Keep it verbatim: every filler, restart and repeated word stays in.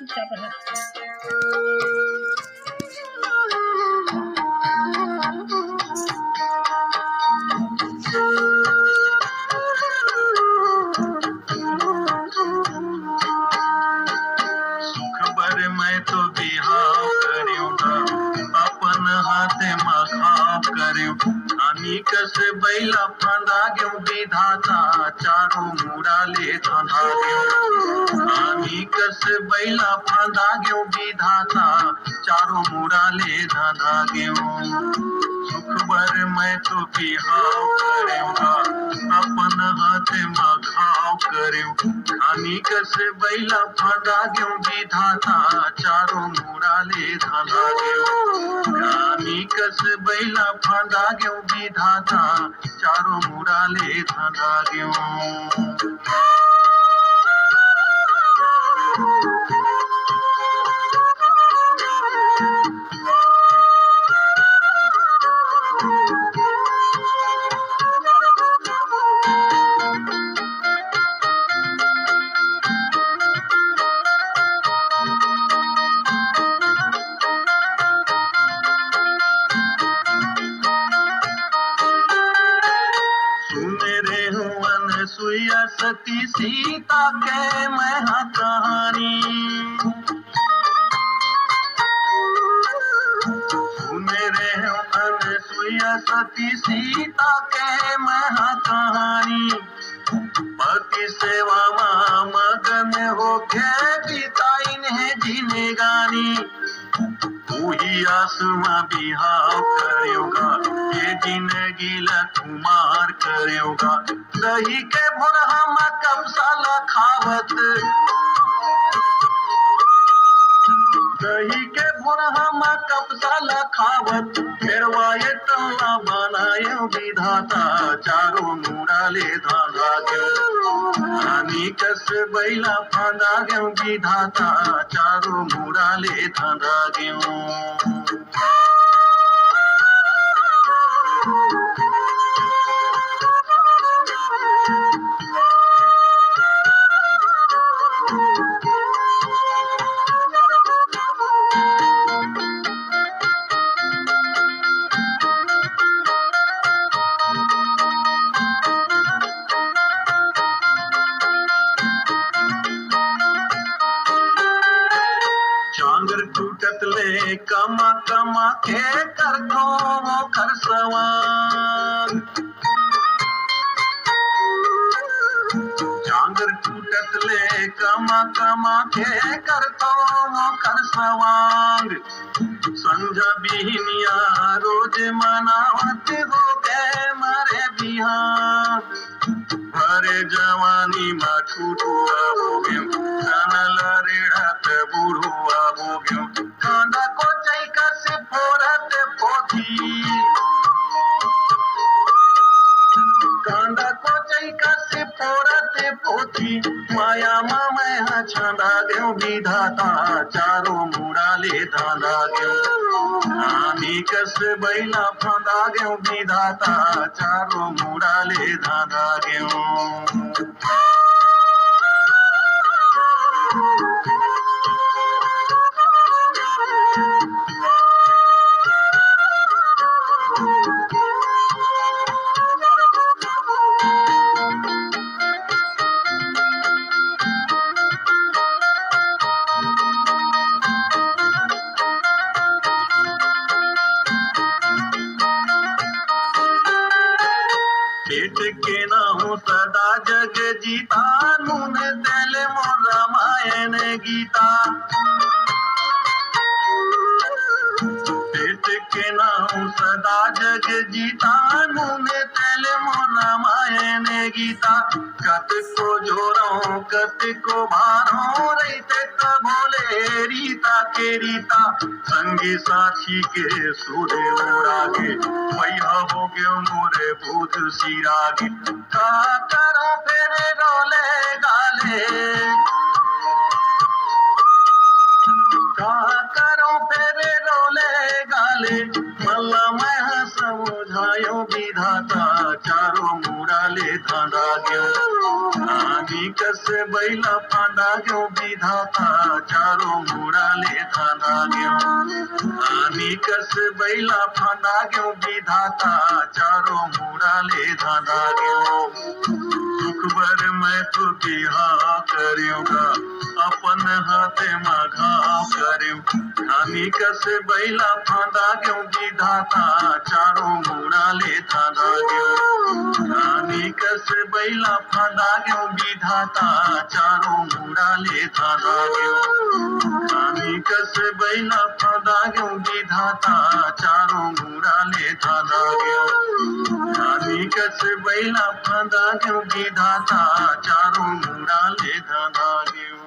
सुख बर मैं तो बिहाव करेंव गा, अपन हाथ म घाव करेंव। आनी कस बइला फांदा गेंव विधाता, चारों मुड़ा ले धांधा गेंव। आनी कस बइला फांदा गेंव विधाता, चारों मुड़ा ले धांधा गेंव। सुख बर मैं तो बिहाव करेंव गा, अपन हाथ म घाव करेंव। आनी कस बइला फांदा गेंव विधाता, चारों मुड़ा ले धांधा गेंव। आनी कस बइला फांदा गेंव विधाता, चारों मुड़ा ले धांधा गेंव। सुने रेहेंव अनसुईया सती सीता के मैं हा कहानी। सुने रेहेंव अनसुईया सती सीता के मैं हा कहानी। पति सेवा म मगन होके बिताइन हे जिनगानी। उही आस म बिहाव करेंव गा, ये जिनगी ल खुमार करेंव गा। दही के भोरहा म कपसा ल खावत, दही के भोरहा म कपसा ल खावत, फेरवा ये तल्ला बनाएंव विधाता, चारों मुड़ा ले धांधा गेंव। आनी कस बइला फांदा गेंव विधाता, चारों मुड़ा ले धांधा गेंव। चांगर टूटत ले कमा कमा के करथों वो खरसवांग। चांगर टूटत ले कमा कमा के करथों वो खरसवांग। संझा बिहनिया रोज मनावत होगे मरे बिहान। भरे जवानी म ठुठुआ होगेंव, कान ल रेड़त बुढ़ुआ होगेंव। कांदा कोचई कस फोरत पोथी, कांदा कोचई कस फोरत पोथी। माया म मैं ह छांदा गेंव विधाता, चारों मुड़ा ले धांधा गेंव। आनी कस बइला फांदा गेंव विधाता, चारों मुड़ा ले धांधा गेंव। पेट के नाहूं सदा जग जीता, नून तेल मोर रामायण गीता। पेट के नाहूं सदा जग जीता, नून तेल मोर रामायण गीता। कतको जोरौं, कतको भारौं, रहिथे तभो ले रीता के रीता। संगी साथी के सुरे उड़ा गे, पइहा होगे मोरे बुध सिरागे। का करौं फेर रोले गाले, का करौं फेर रोले गाले, मन ल मैं ह समुझाएंव विधाता, चारों मुड़ा ले धांधा गेंव। आनी कस बइला फांदा गेंव विधाता, चारों मुड़ा ले धांधा गेंव। धानी कस बइला फांदा गेंव विधाता, चारों मुड़ा ले धांधा गेंव। सुख बर मैं तो बिहाव करेंव गा, अपन हाथे म घाव करेंव। धानी कस बइला फांदा गेंव विधाता, चारों मुड़ा ले धांधा गेंव। धानी कस बइला फांदा गेंव विधाता, चारों मुड़ा ले धांधा गेंव। धानी कस बइला फांदा गेंव विधाता, चारों मुड़ा ले धांधा गेंव। धानी कस बइला फांदा गेंव विधाता, चारों मुड़ा ले धांधा गेंव।